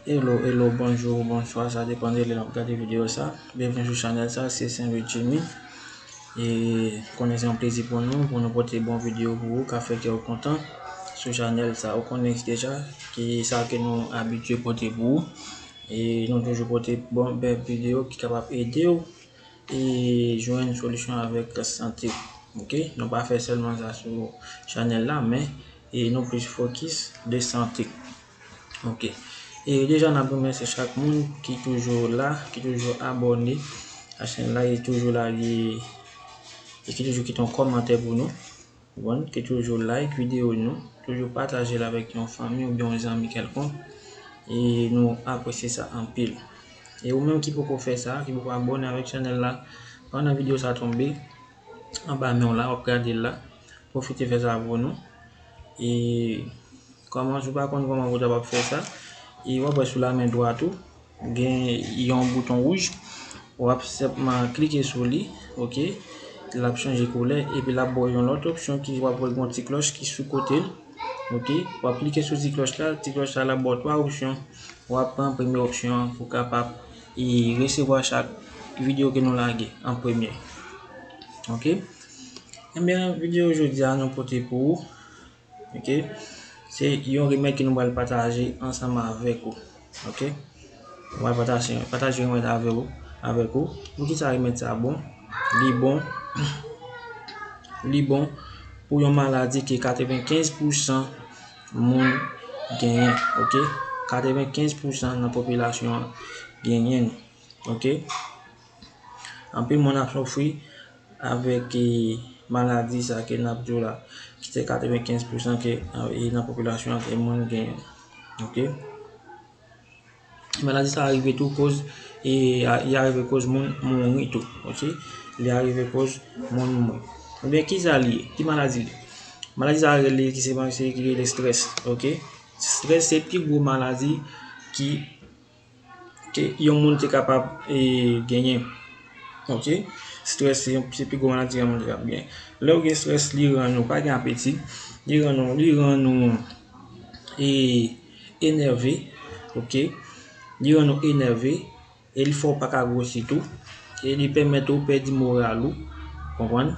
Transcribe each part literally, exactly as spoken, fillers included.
Hello, hello, bonjou, bonswa, sa depann de lè n ap gade videyo sa. Byenveni sou chanèl sa, se Saint Louis Jimmy. E konnen se yon plezi pou nou, pou nou pote bon videyo pou ou, ka fè kè w kontan sou chanèl sa. Ou konnen deja ki sa ke nou abitye pote pou ou. E nou toujou pote bon, bèl videyo ki kapab ede w e jwenn solisyon avèk sante. Ok? Nou pa fè sèlman sa sou chanèl la, men e nou plis fokis de sante. Ok. E deja n ap remèsye chak moun ki toujou la, ki toujou abòne a chanèl la, e toujou lage, e ki toujou kite yon kòmantè pou nou. Ou konprann? Ki toujou like videyo nou, toujou pataje l avèk yon fanmi oubyen yon zanmi kèlkonk. E nou apresye sa anpil. E ou menm ki poko fè sa, ki poko abòne avèk chanèl la, pandan videyo sa tonbe, anba men w la, w ap gade l la, pwofite fè sa pou nou. E kòman, si w pa konn kòman pou w kapab fè sa, e w ap wè sou lamen dwat ou, gen yon bouton wouj, w ap senpman klike sou li, ok? L ap chanje koulè, epi l ap ba w yon lòt opsyon ki w ap wè gon ti klòch ki sou kote l, ok? W ap klike sou ti klòch la, ti klòch la, l ap ba w twa opsyon. W ap pran premye opsyon an pou w kapab e resevwa chak videyo ke nou lage an premye. Ok? Ebyen, videyo jodi a nou pote pou ou. Ok? Se yon remèd ke nou pral pataje ansanm avèk ou. Ok? Nou pral pataje, pataje remèd avèk ou, avèk ou. Poukisa remèd sa bon? Li bon. Li bon pou yon maladi ke katrevenkenz pousan moun genyen, ok? Katrevenkenz pousan nan popilasyon an genyen l, ok? Anpil moun ap soufri avèk, e, maladi sa ke n ap di w la, ki se katrevenkenz pousan ke, e, nan popilasyon an ke moun genyen, ok? Maladi sa arive tou koz, e, a, li arive koz moun mouri tou, ok? Li arive koz moun mouri. Ebyen, ki sa li ye? Ki maladi li ye? Maladi sa rele, ki se, se ki rele strès, ok? Strès se pi gwo maladi ki, ke yon moun te kapab, e, genyen. Ok? Strès se yon, se pi gwo maladi yon moun te kapab genyen. Lè w gen strès, li rann ou pa gen apeti, li rann ou, li rann ou, e, enève, ok? Li rann ou enève, e li fè w pa ka gwosi tou, e li pèmèt ou pèdi moral ou, konprann?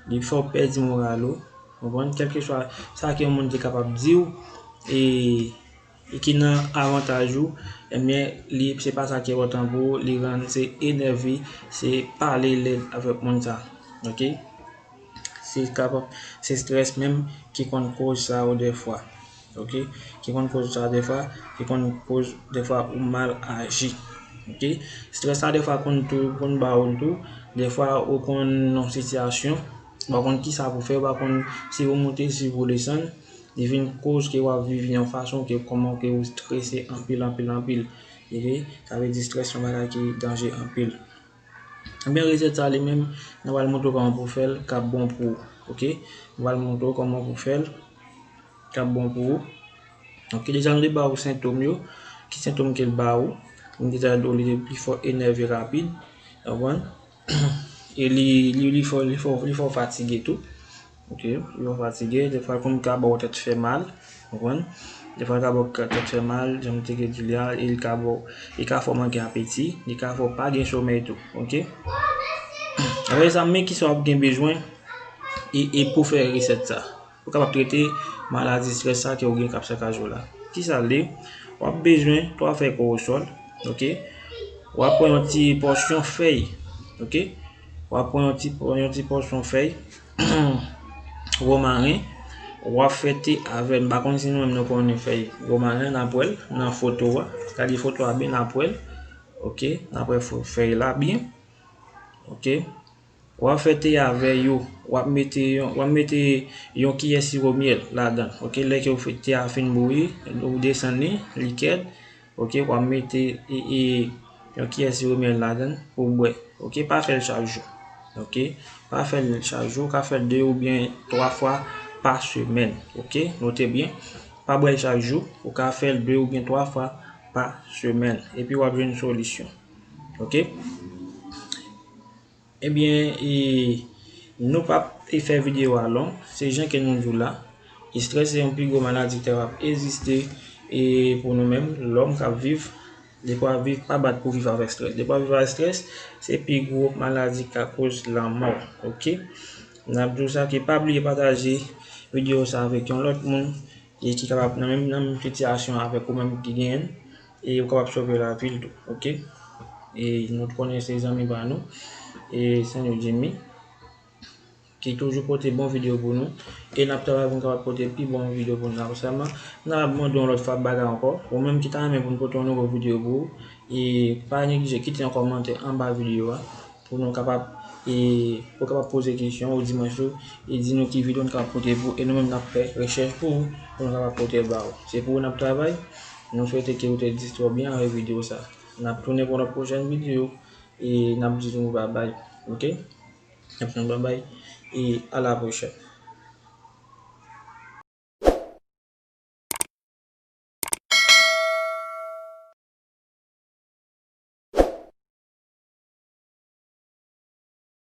Li fè w pèdi moral ou, konprann? Kèlkeswa sa ke yon moun te kapab di w, e, e ki nan avantaj ou, ebyen, li, se pa sa ki enpòtan pou ou, li rann se enève, se pale lèd avèk moun sa. Ok? Se kapab, se strès menm ki konn koz sa yo dèfwa. Ok? Ki konn koz sa dèfwa, ki konn koz dèfwa ou mal aji. Ok? Strès sa dèfwa konn tou, konn ba ou l tou. Dèfwa ou konn nan sitiyasyon, ou pa konn ki sa pou fè, ou pa konn si pou moute, si pou desann. Li vin koz ke w ap viv yon fason ke kòman ke ou strese anpil, anpil, anpil. Ok? Sa vle di strès se yon bagay ki danje anpil. Ebyen, resèt sa li menm, nou pral montre w kòman pou fè l, k ap bon pou ou. Ok? Nou pral montre w kòman pou fè l, k ap bon pou ou. Ok, deja nou te ba ou sentòm yo. Ki sentòm ke l ba ou? Nou deja di w li, li fè w enève rapid. Ou konprann? E li, li, li fè w, li fè w, li fè w fatige tou. Ok, li fè w fatige. Defwa, konn ka ba w tèt fè mal. Ou konprann? Defwa, l ka ba w tèt fè mal, jan m te gen di l la, e li ka ba w, li ka fè w manke apeti, li ka fè w pa gen somèy tou. Ok? Apre sa, men kisa w ap gen bezwen e, e pou fè resèt sa. Pou kapab trete maladi strès sa ke w gen k ap sakaj ou la. Kisa l ye? W ap bezwen twa fèy kowosòl, ok? W ap pran yon ti pòsyon fèy, ok? W ap pran yon ti, yon ti pòsyon fèy womaren, w ap fè te avè l. M pa konn si nou menm nou konnen fèy womaren, n ap wè l nan foto a. Gade foto a byen, n ap wè l, ok? N ap wè fo-, fèy la byen, ok? W ap fè te avè yo. W ap mete yon, w ap mete yon kiyè siwo myèl ladan l. Ok, lè ke w fè te a fin bouyi, ou desann li, li kèd. Ok, w ap mete, e, e, yon kiyè siwo myèl ladan l pou w bwè. Ok, pa fè l chak jou. Ok, pa fè l chak jou, w ka fè l de oubyen twa fwa pa semèn. Ok, note byen. Pa bwè l chak jou, ou ka fè l de oubyen twa fwa pa semèn. Epi w ap jwenn solisyon. Ok? Ebyen, e, nou p ap, e, fè videyo a long. Se jan ke nou di w la, estrès se yon pi gwo maladi ki kapab egziste. E pou nou menm, lòm k ap viv, depi w ap viv, pa bat pou viv avèk strès. Depi w ap viv avèk strès, se pi gwo maladi k ka koz lanmò, oke? N ap di w sa, ke pa bliye pataje videyo sa avèk yon lòt moun e ki kapab nan menm, nan menm sitiyasyon avèk ou menm ki genyen l, e ou kapab sove lavi l tou, oke? E nou konnen se zanmi pa nou, e Senyo Jimmy, ki toujou pote bon videyo pou nou, e n ap travay pou n kapab pote pi bon videyo pou nou la pwosènman. N ap mande yon lòt fwa bagay ankò, ou menm ki ta renmen pou n pote yon nouvo videyo pou ou, e pa neglije kite yon kòmantè anba videyo a, pou nou kapab, e pou kapab poze kesyon ou di mwen sou, e di nou ki videyo n kapab pote pou ou, e nou menm n ap fè rechèch pou ou, pou nou kapab pote ba ou. Se pou ou n ap travay, nou swete ke ou te distrè byen avèk videyo sa. N ap tounen pou yon pwochèn videyo, e n ap di nou babay, oke? N ap di nou babay, e a la pwochèn.